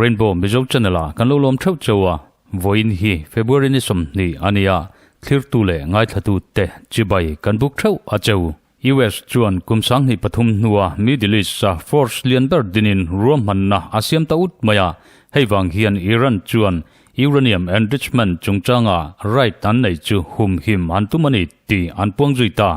Rainbow Mizo Channel ah kan lo lawm theuh cheu a, vawiin hi February ni 20 a nia, thlirtu leh ngaithlatu te chibai kan buk theuh a cheu. US chuan kum 23 hnua Middle East a force lian ber dinin ruahmanna a siam ta ut mai a, hei vang hian Iran chuan uranium enrichment chungchanga right an nei chu humhim an tum a ni tih an puang zui ta.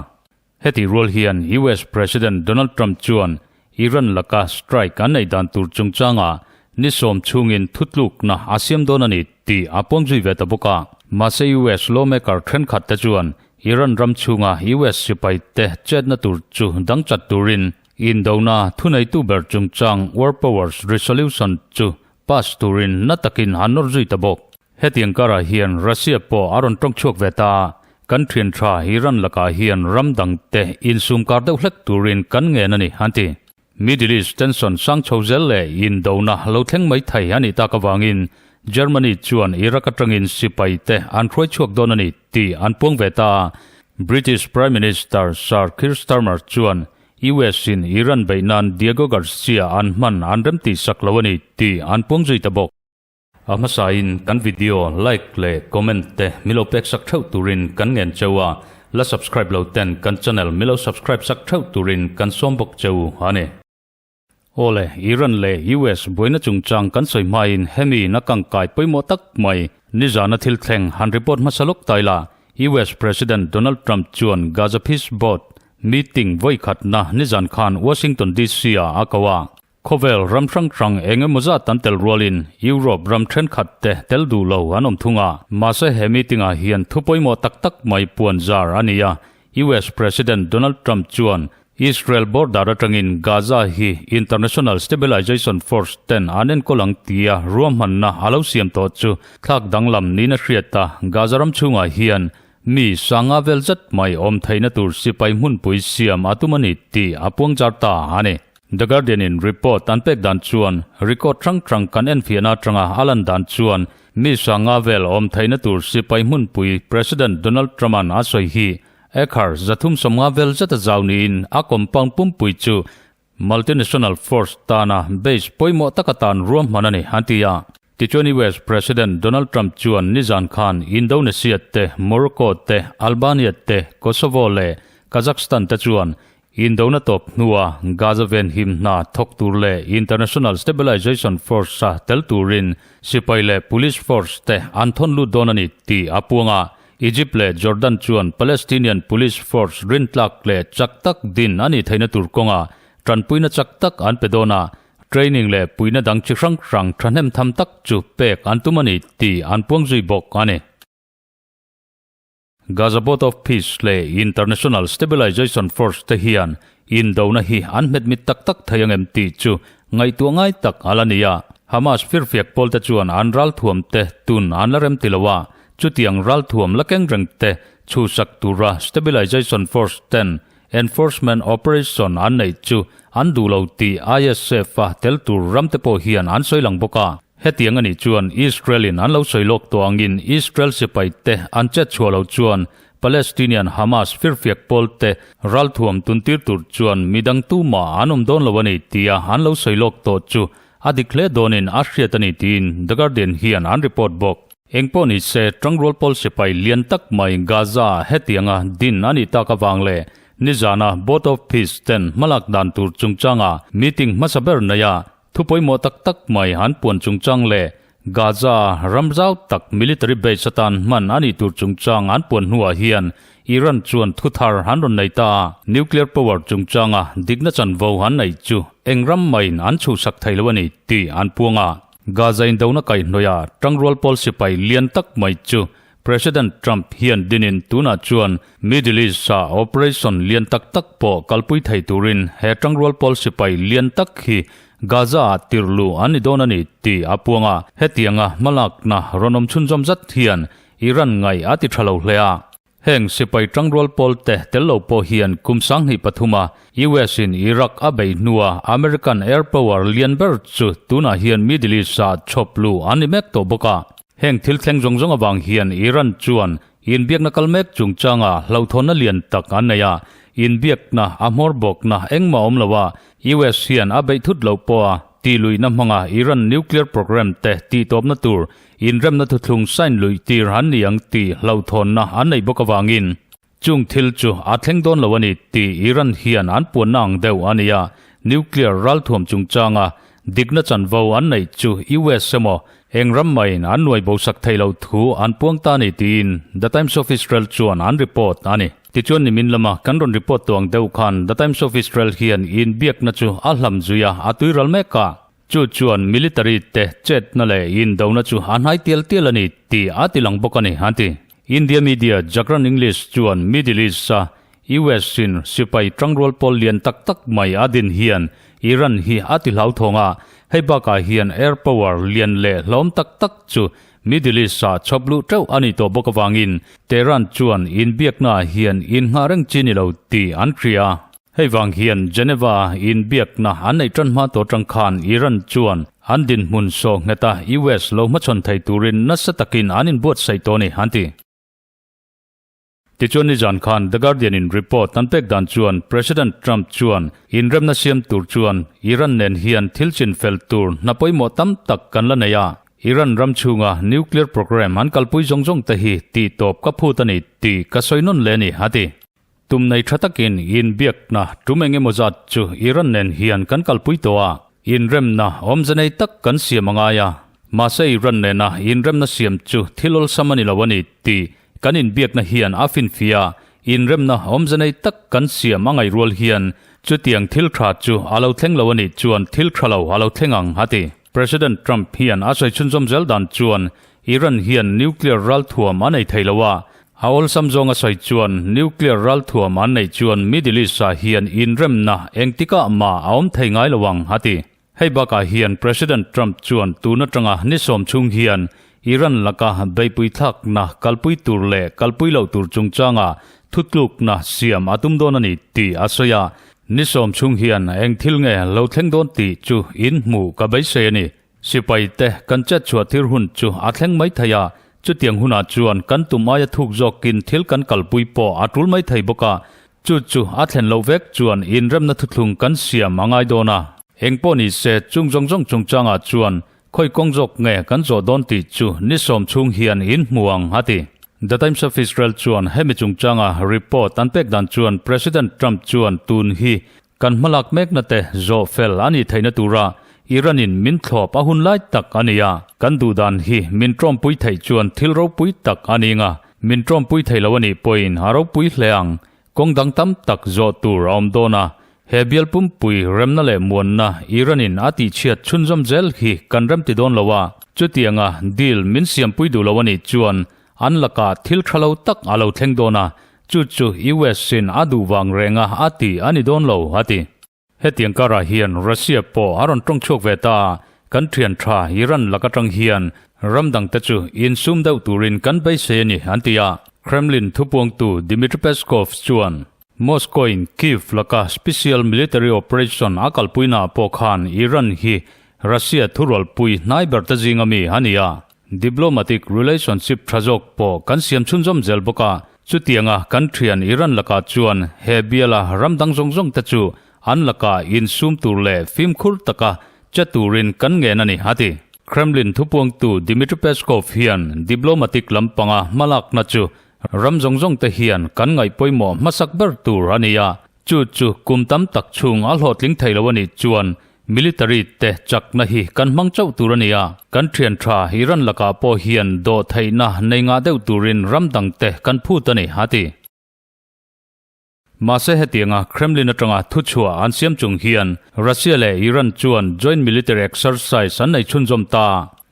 Heti rual hian US President Donald Trump chuan Iran laka strike an neih dan tur chungchangah ni 10 chhungin thutlukna a siam dawn a ni tih a puang zui ve ta bawk a. Mahse US lawmaker thenkhat te chuan Iran ram chhunga US sipai te chetna tur chu dang chat turin indona thuneitu ber chungchang War Powers Resolution chu pass turin na takin an nawr zui ta bawk. Hetiang karah hian Russia pawh a rawn tawng chhuak ve ta a, kan thian tha Iran lakah hian ram dang te insum kar deuh hlek turin kan ngen a ni, an ti. Middle East tension sang chho zel leh indona lo thleng mai thei a nih tak avangin Germany chuan Iraq atangin sipai te an hruai chhuak dawn a ni tih an puang ve ta a, British Prime Minister Sir Keir Starmer chuan US in Iran beih nan Diego Garcia an hman an remtih sak lo a ni tih an puang zui ta bawk. A hmasain kan video like leh comment te milo pek sak theuh turin kan ngen cheu a, la subscribe lo ten kan channel milo subscribe sak theuh turin kan sawm bawk cheu a ni. Awle, Iran leh US buaina chungchang kan sawi hmain hemi na kangkai pawimawh tak mai nizana thil thleng han report hmasa lawk tai la, US President Donald Trump chuan Gaza Peace Board meeting vawikhatna nizan khan Washington DC ah a ko a. Khawvel ram hrang hrang eng emaw zat an tel rualin Europe ram thenkhat te tel duh lo an awm thung a. Mahse he meeting ah hian thu pawimawh tak tak mai puan zar a ni a. US President Donald Trump chuan Israel border atangin Gaza hi International Stabilization Force ten an enkawl ang tia ruahmanna a lo siam tawh chu thlak danglam niin a hriat a. Gaza ram chhungah hian mi sanga vel zet mai awm theihna tur sipai hmunpui siam a tum a ni tih a puang zar ta a ni. The Guardian in report an pek dan chuan record hrang hrang kan enfiahna atanga a lan dan chuan mi sanga vel awm theihna tur sipai hmunpui President Donald Trump-a'n a sawi hi acre 350 vel zeta zau niin a compound pumpui chu multinational force tana base pawimawh taka tan ruahman a ni, an ti a. Tichuan US President Donald Trump chuan nizan khan Indonesia te, Morocco te, Albania te, Kosovo leh Kazakhstan te chuan Indona tawp hnua Gaza ven him hna thawk tur leh International Stabilization Force-a tel turin sipai leh police force te an thawn lut dawn a ni tih a puang a. Egypt leh Jordan chuan Palestinian police force rintlak leh chak tak din a nih theihna tur kawnga tanpuina chak tak an pe dawn a, training leh puihna dang chi hrang hrang thahnem tham tak chu pek an tum a ni tih an puang zui bawk a ni. Gaza Board of Peace leh International Stabilization Force te hian indona hi an hmet mit tak tak thei ang em tih chu ngaihtuah ngai tak a la ni a. Hamas firfiak pawl te chuan an ralthuam te tun an la rem ti lo a, chutiang ralthuam la keng reng te chhuhsak tura Stabilization Force ten enforcement operation an neih chu an duh lo tih ISF a tel tur ram te pawh hian an sawi lang bawk a. Hetiang a nih chuan Israel-in an lo sawi lawk tawh angin Israel sipai te an chet chhuah loh chuan Palestinian Hamas firfiak pawl te ralthuam tuntir tur chuan midang tumah an awm dawn lo a ni tia an lo sawi lawk tawh chu a dik hle dawnin a hriat a ni tiin The Guardian hian an report bawk. Engpawh ni se tangrual pawl sipai lian tak mai Gaza hetianga din a nih tak avang leh nizana Board of Peace ten hmalak dan tur chungchanga meeting hmasa ber neia Thu pawimawh tak tak mai an puan chungchang leh Gaza ram zau tak military base atan hman a nih tur chungchang an puan hnuah hian Iran chuan thu thar an rawn nei ta a. Nuclear power chungchanga dikna chanvo an neih chu eng ram maiin an chhuhsak thei lo a ni tih an puang a. Gaza indona kaihhnawih a tangrual pawl sipai lian tak mai chu President Trump hian dinin tunah chuan Middle East-a operation lian tak tak pawh kalpui thei turin he tangrual pawl sipai lian tak hi Gaza-ah tirhluh an ni dawn a ni tih a puang a. Hetianga hmalakna rawn awm chhunzawm zat hian Iran ngaih a ti tha lo hle a. Heng sipai tangrual pawl te tel lo pawh hian kum 23 a US-in Iraq a beih hnua American air power lian ber chu tunah hian Middle East-ah chhawp luh an ni mek tawh bawk a. Heng thil thleng zawng zawng avang hian Iran chuan inbiakna kal mek chungchanga hlauhthawnna lian tak an nei a, inbiakna a hmawr bawkna engmah awm lo a, US hian a beih thut loh pawha tihluihna hmanga Iran nuclear program te tihtawpna tur inremna thuthlung sign luih tir an ni ang tih hlauhthawnna an neih bawk avangin Chung thil chu a thleng dawn lo a ni tih Iran hian an puanna ang deuh a ni a, nuclear ralthuam chungchanga dikna chanvo an neih chu US emaw eng ram maiin an nuai bosak thei lo thu an puang ta a ni tiin The Times of Israel chuan an report a ni. Tichuan nimin lama kan rawn report tawh ang deuh khan The Times of Israel hian inbiakna chu a hlam zui a, a tuiral mek a. Chu chuan military te chetna leh indona chu a hnai tial tial a ni tih a ti lang bawk a ni, an ti. India media Jagran English chuan Middle East-a US in sipai tangrual pawl lian tak tak mai a din hian Iran hi a ti hlauthawng a, hei bakah hian air power lian leh hlawm tak tak chu Middle East-ah chhawp luh teuh a nih tawh bawk avangin Tehran chuan inbiaknaah hian innghah reng chi ni lo tih an hria. Hei vang hian Geneva inbiakna an neih tan hma tawh atang khan Iran chuan an dinhmun sawh ngheta US lo hmachhawn thei turin nasa takin an inbuatsaih tawh a ni, an ti. Tichuan nizan khan The Guardian in report an pek dan chuan President Trump chuan inremna siam tur chuan Iran nen hian thil chinfel tur hna pawimawh tam tak kan la nei a, Iran ram chhunga nuclear program an kalpui zawng zawng te hi tihtawp ka phut a ni tih ka sawi nawn leh a ni, a ti. Tum nei tha takin inbiakna tum eng emaw zat chu Iran nen hian kan kalpui tawh a, inremna awmze nei tak kan siam a ngai a. Mahse Iran nena inremna siam chu thil awlsam a ni lo a ni tih kan inbiakna hian a finfiah a, inremna awmze nei tak kan siam a ngaih rual hian chutiang thil tha chu a lo thleng lo a nih chuan thil tha lo a lo thleng ang, a ti. President Trump hian a sawi chhunzawm zel dan chuan Iran hian nuclear ralthuam a nei thei lo a, A awlsam zawng a sawi chuan nuclear ralthuam an neih chuan Middle East-ah hian inremna engtikah mah a awm thei ngai lo ang, a ti. Hei bakah hian President Trump chuan tun atanga ni sawm chhung hian Iran laka beihpui thlakna kalpui tur leh kalpui loh tur chungchanga thutlukna siam a tum dawn a ni tih a sawi a. Ni sawm chhung hian eng thil nge lo thleng dawn tih chu inhmuh ka beisei a ni. Sipai te kan chet chhuah thir hun chu a thleng mai thei a, chutiang hunah chuan kan tum aia thuk zawkin thil kan kalpui pawh a tul mai thei bawk a, chu chu a thlen loh vek chuan inremna thuthlung kan siam a ngai dawn a. Eng pawh ni se chung zawng zawng chungchangah chuan khawi kawng zawk nge kan zawh dawn tih chu ni sawm chhung hian in hmu ang, a ti. The Times of Israel chuan hemi chungchanga report an pek dan chuan President Trump chuan tun hi Kan hmalak mekna te zawh fel a nih theihna tura Iran-in min thlawp a hun lai tak a ni a, kan duhdan hi min tawmpui theih chuan thil ropui tak a ni nga, min tawmpui thei lo a nih pawhin a ropui hle ang. Kawng dang tam tak zawh tur a awm dawn a, he bial pumpui remna leh muanna Iran-in a tihchhiat chhunzawm zel hi kan remti dawn lo a, chutianga deal min siampui duh lo a nih chuan An lakah thil tha lo tak a lo thleng dawn a, chu chu US in a duh vang reng a a ti a ni dawn lo, a ti. Hetiang karah hian Russia pawh a rawn tawng chhuak ve ta a, kan thian tha Iran lak atang hian ram dangte chu insum deuh turin kan beisei a ni, an ti a. Kremlin thupuangtu Dmitry Peskov chuan Moscow-in Kyiv laka special military operation a kalpuinaah pawh khan Iran hi Russia thurualpui hnai berte zinga mi a ni a. Diplomatic relationship tha zawk pawh kan siam chhunzawm zel bawk a, chutianga kan thian Iran lakah chuan he biala ram dang zawng zawng te chu an lakah insum tur leh fimkhur taka che turin kan ngen a ni, a ti. Kremlin thupuangtu Dmitry Peskov hian diplomatic lampanga hmalakna chu ram zawng zawng te hian kan ngaih pawimawh hmasak ber tur a ni a, Chu chu kum tam tak chhung a hlawhtling thei lo a nih chuan military te chakna hi kan hmang chauh tur a ni a, kan thian tha Iran lakah pawh hian dawh theihna nei ngah deuh turin ram dang te kan phut a ni, a ti. Mahse hetianga Kremlin atanga thuchhuah an siam chung hian Russia leh Iran chuan joint military exercise an nei chhunzawm ta.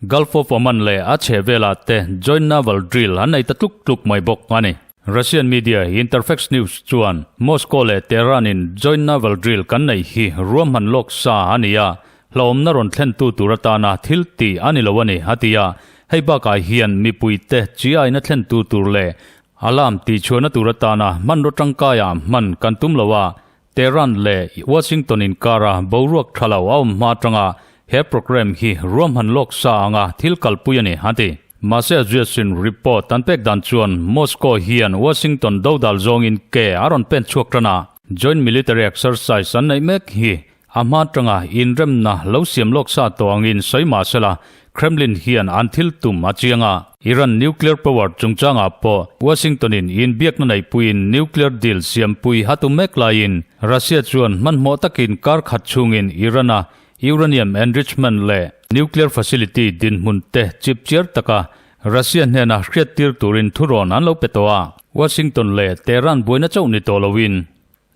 Gulf of Oman leh a chhehvelah te joint naval drill an nei ta tluk tluk mai bawk a ni. Russian media Interfax News chuan Moscow leh Tehran-in joint naval drill kan neih hi ruahman lawk sa a ni a, hlauhawmna rawn thlentu tur atana thil tih a ni lo a ni, a ti a. Hei bakah hian mipuite chi-aina thlentu tur leh alarm tihchhuahna tur atana hmanraw tangkaiah hman kan tum lo a, Tehran leh Washington inkara boruak tha lo a awm hma atanga he program hi ruahman lawk sa anga thil kalpui a ni, a ti. Mahse Axios-in report an pek dan chuan Moscow hian Washington dodal zawngin ke a rawn pen chhuak tan a, joint military exercise an neih mek hi a hma atanga inremna lo siam lawk sa tawh angin sawi mah sela Kremlin hian an thil tum a chiang a. Iran nuclear power chungchangah pawh Washington-in inbiakna neihpuiin nuclear deal siampui a tum mek laiin Russia chuan hmanhmawh takin kar khat chhungin Iran-a Uranium enrichment leh nuclear facility dinhmun te chip chiar taka Russia hnena hriattir turin thurawn an lo pe tawh a. Washington leh Tehran buaina chauh ni tawh loin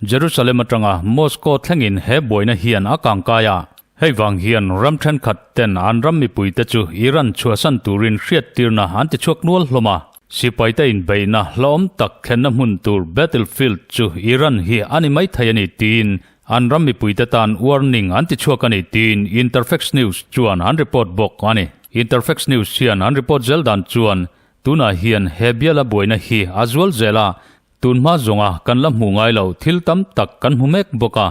Jerusalem atanga Moscow thlengin he buaina hian a kangkai a. Hei vang hian ram thenkhat ten an ram mipuite chu Iran chhuahsan turin hriattirna an ti chhuak nual hlawm a. Sipaite inbeihna hlauhawm tak thlenna hmun tur battlefield chu Iran hi a ni maithei a ni tiin An ram mipuite tan warning an ti chhuak a ni tiin Interfax News chuan an report bawk a ni. Interfax News hian an report zel dan chuan tunah hian he biala buaina hi a zual zel a, tun hma zawnga kan la hmuh ngai lo thil tam tak kan hmu mek bawk a.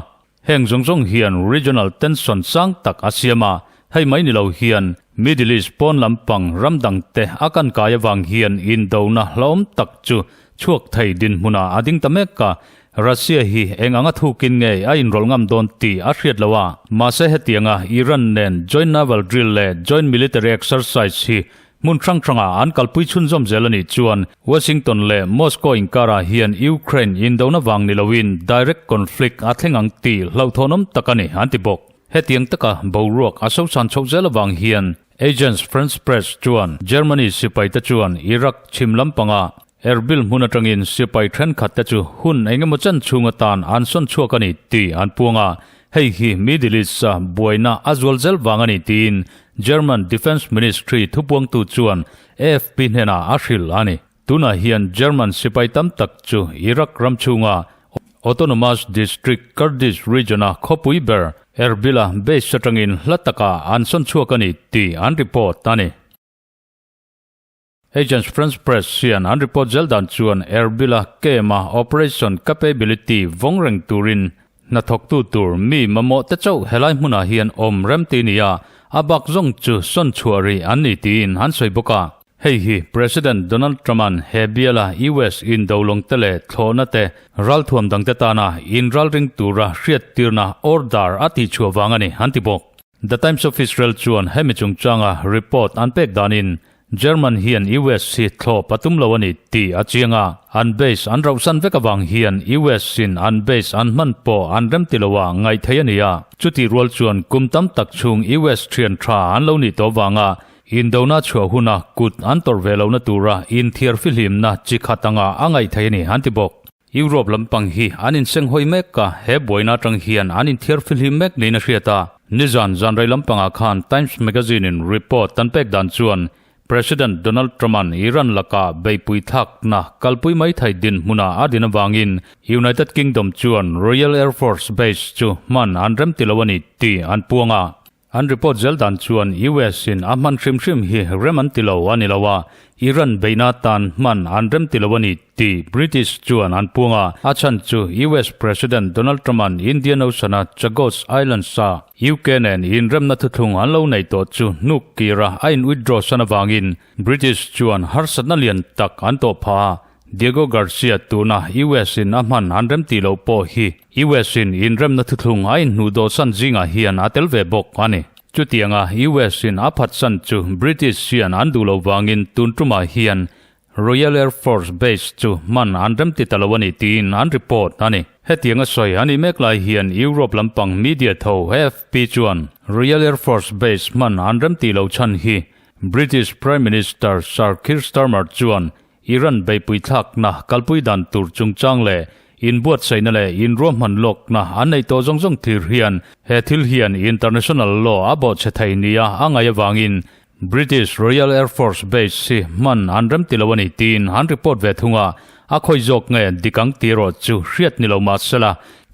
Heng zawng zawng hian regional tension sang tak a siam a, hei mai ni lo hian Middle East pawn lampang ram dangte a kan kai avang hian indona hlauhawm tak chu chhuak thei dinhmunah a ding ta mek a, Russia hi eng anga thukin nge a inrawlh ngam dawn tih a hriat lo a. Mahse hetianga Iran nen joint naval drill leh joint military exercise hi hmun hrang hrangah an kalpui chhunzawm zel a nih chuan Washington leh Moscow inkarah hian Ukraine indona vang ni loin direct conflict a thleng ang tih hlauhthawnawm tak a ni an ti bawk. Hetiang taka boruak a sosan chhoh zel avang hian Agence France Presse chuan Germany sipaite chuan Iraq chhim lampanga Erbil hmun atangin sipai thenkhat te chu hun engemaw chen chhung atan an sawn chhuak a ni tih an puang a, hei hi Middle East-a buaina a zual zel vang a ni tiin German Defence Ministry thupuangtu chuan AFP hnenah a hrilh a ni. Tunah hian German sipai tam tak chu Iraq ram chhunga Autonomous District Kurdish region-a khawpui ber Erbil-a base atangin hla takah an sawn chhuak a ni tih an report a ni. Agence France Presse hian an report zel dan chuan Erbil-a camp-a operation capability vawng reng turin hnathawktu tur mi mamawh te chauh helai hmunah hian awm rem ti nia a bak zawng chu sawn chhuah rih an ni tiin an sawi bawk a. Hei hi President Donald Trump-a'n he biala US indolawng te leh thlawhna te ralthuam dangte tana inralring tura hriattirna order a tihchhuah vang a ni an ti bawk. The Times of Israel chuan hemi chungchanga report an pek danin German hian US hi thlawp a tum lo a ni tih a chiang a, an base an rauhsan vek avang hian US in an base an hman pawh an rem ti lo a ngaih theih a ni a. Chutih rual chuan kum tam tak chhung US thian tha an lo nih tawh avanga indona chhuah huna kut an tawrh ve lohna tura inthiar fihlimna chi khat anga a ngaih theih a ni an ti bawk. Europe lampang hi an insenghawi mek a, he buaina atang hian an inthiar fihlim mek niin a hriat a. Nizan zanrei lampangah khan Times Magazine-in report an pek dan chuan President Donald Trump-a'n Iran lakah beihpui thlakna kalpui mai thei dinhmunah a din avangin United Kingdom chuan Royal Air Force Base chu hman an rem ti lo a ni tih an puang a. An report zel dan chuan US in a hman hrim hrim hi rem an ti lo a ni lo a, Iran beihna tan hman an rem ti lo a ni tih British chuan an puang a, a chhan chu US President Donald Trump-a'n Indian Ocean-a Chagos Islands-a UK nen inremna thuthlung an lo nei tawh chu hnuk kira a in withdraw san avangin British chuan harsatna lian tak an tawh phah a. Diego Garcia tuna US in a hman an rem tih loh pawh hi US in inremna thuthlung a inhnuh dawhsan zingah hian a tel ve bawk a ni. Chutianga US in a phatsan chu British hian an duh loh vangin tun tumah hian Royal Air Force Base chu hman an rem ti ta lo a ni tiin an report a ni. Hetianga sawi a nih mek lai hian Europe lampang media tho AFP chuan Royal Air Force Base hman an rem tih loh chhan hi British Prime Minister Sir Keir Starmer chuan Iran beihpui thlakna kalpui dan tur chungchang leh inbuatsaihna leh inruahman lawkna an neih tawh zawng zawng thlir hian he thil hian international law a bawhchhe thei nia a ngaih avangin British Royal Air Force Base hi hman an rem ti lo a ni tiin an report ve thung a, a khawi zawk nge dik ang tih erawh chu hriat ni lo mah sela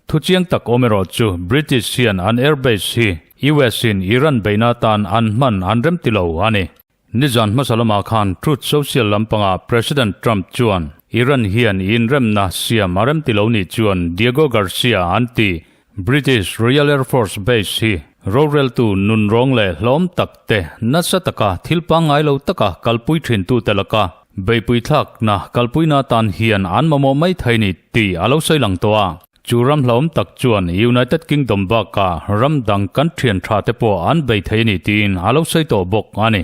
thuchiang tak awm erawh chu British hian an airbase hi US in Iran beihna atan an hman an rem ti lo a ni. Nizan hmasa lamah khan Truth Social lampangah President Trump chuan Iran hian inremna siam a rem ti lo nih chuan Diego Garcia an ti British Royal Air Force Base hi Roreltu nunrawng leh hlawm tak te nasa taka thil pangngai lo taka kalpui thintute laka beihpui thlakna kalpuina atan hian an mamawh mai thei ni tih a lo sawi lang tawh a. Chu ram hlauhawm tak chuan United Kingdom bakah ram dang kan thian tha te pawh an bei thei a ni tiin a lo sawi tawh bawk a ni.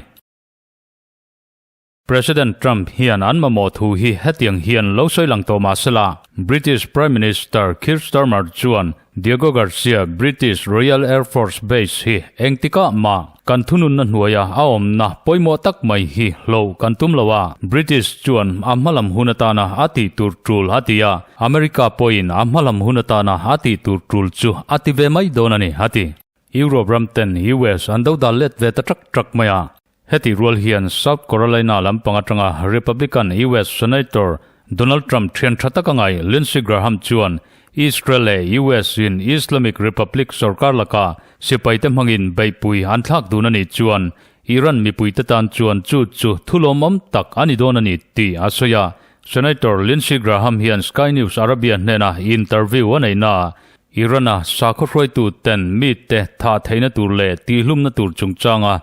President Trump hian an mamawh thu hi hetiang hian lo sawi lang tawh mah sela, British Prime Minister Keir Starmer chuan Diego Garcia British Royal Air Force Base hi engtikah mah kan thununna hnuaia a awmna pawimawh tak mai hi hloh kan tum lo a, British chuan a hmalam hun atana a tih tur tul a ti a, America pawhin a hmalam hun atana a tih tur tul chu a ti ve mai dawn a ni, a ti. Europe ram ten US an do dal let ve ta trak trak mai a. Heti rual hian South Carolina lampang atanga Republican US Senator Donald Trump thian tha taka ngai Lindsey Graham chuan Israel leh US in Islamic Republic sorkar laka sipaite hmangin beihpui an thlak dun a nih chuan Iran mipuite tan chuan chu chu thulawmawm tak a ni dawn a ni tih a sawi a. Senator Lindsey Graham hian Sky News Arabia hnena interview a neihnaah Iran-a sakhaw hruaituten mite thah theihna tur leh tihhlumna tur chungchanga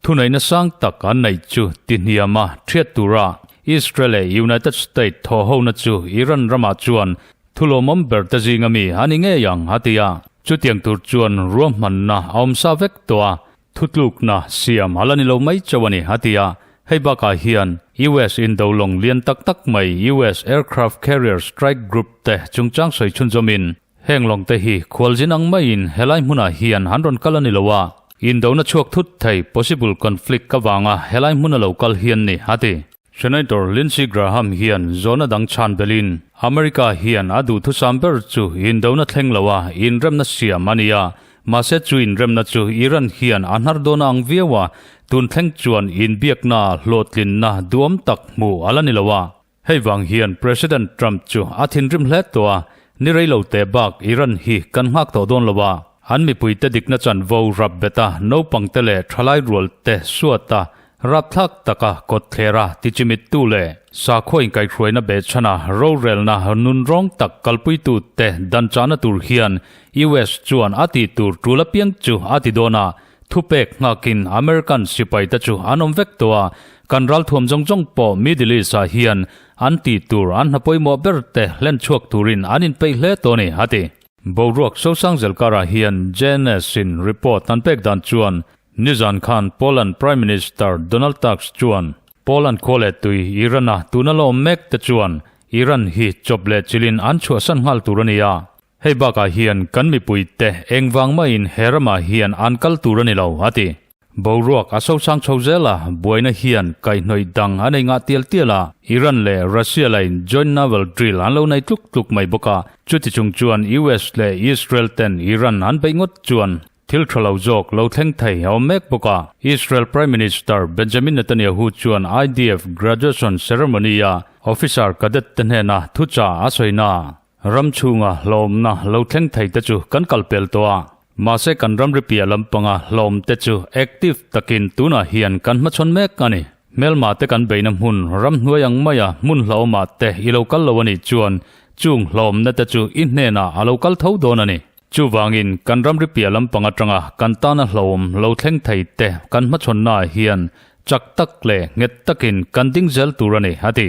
Thuneihna sang tak an neih chu tihniama thiat tura Israel leh United States thawhhona chu Iran ramah chuan thulawmawm ber te zinga mi a ni ngei ang a ti a. Chutiang tur chuan ruahmanna a awm sa vek tawh a, thutlukna siam a la ni lo mai chauh a ni a ti a. Hei bakah hian US indo lawng lian tak tak mai US Aircraft Carrier Strike Group te chungchang sawi chhunzawmin Heng lawng te hi khualzin ang maiin helai hmunah hian an rawn kal a ni lo a, indona chhuak thut thei, possible conflict, avanga helai hmuna lo kal hian ni, a ti. Senator Lindsey Graham hian zawhna dang chhan belin, America hian a duhthusam ber chu indona thleng lo a, inremna siam a ni a, mahse chu inremna chu Iran hian a hnar dawn ang viau a, tun thleng chuan inbiakna hlawhtlinna duhawm tak hmuh a la ni lo a. Hei vang hian President Trump chu a thinrim hle tawh a, ni rei lo teh bak Iran hi kan nghak tawh dawn lo a, an mipuite dikna chanvo rap bet a, naupangte leh thalai rual te suat a, rapthlak taka kawtthlera tichimittu leh sakhua inkaihhruaina behchhana rorelna nunrawng tak kalpuitu te danchahna tur hian US chuan a tih tur tul apiang chu a ti dawn a, Thupek nghakin American sipaite chu an awm vek tawh a, kan ralthuam zawng zawng pawh Middle East-ah hian an tih tur an hna pawimawh ber te hlen chhuak turin an inpeih hle tawh a ni, a ti. Boruak Sosang Zelkara hian JNS-in report an pek dan chuan nizan khan Poland Prime Minister Donald Tusk chuan Poland khua leh tui Iran-a tuna la awm mek te chuan Iran hi chawp leh chilhin an chhuahsan nghal tur a ni a, Hei bakah hian kan mipuite engvang maiin he ramah hian an kal tur a ni lo, a ti. Boruak a sosang chho zel a, buaina hian kaihhnawih dang a nei ngah tial tial a, Iran leh Russia lain joint naval drill an lo nei tluk tluk mai bawk a, chuti chung chuan US leh Israel ten Iran an beih ngawt chuan thil tha lo zawk lo thleng thei a awm mek bawk a. Israel Prime Minister Benjamin Netanyahu chuan IDF graduation ceremony-a officer cadet te hnena thuchah a sawi na. Ram chhunga hlawmna lo thleng thei te chu kan kal pel tawh a, mahse kan ramri piah lampanga hlawm te chu active takin tunah hian kan hmachhawn mek a ni. Hmelma te kan beihna hmun ramhnuai ang maia hmun hlauhawmah te i lo kal lo a nih chuan chung hlawmna te chu i hnenah a lo kal tho dawn a ni. Chuvangin kan ramri piah lampang atanga kan tana hlauhawm lo thleng thei te kan hmachhawnnaah hian chak tak leh nghet takin kan ding zel tur a ni, a ti.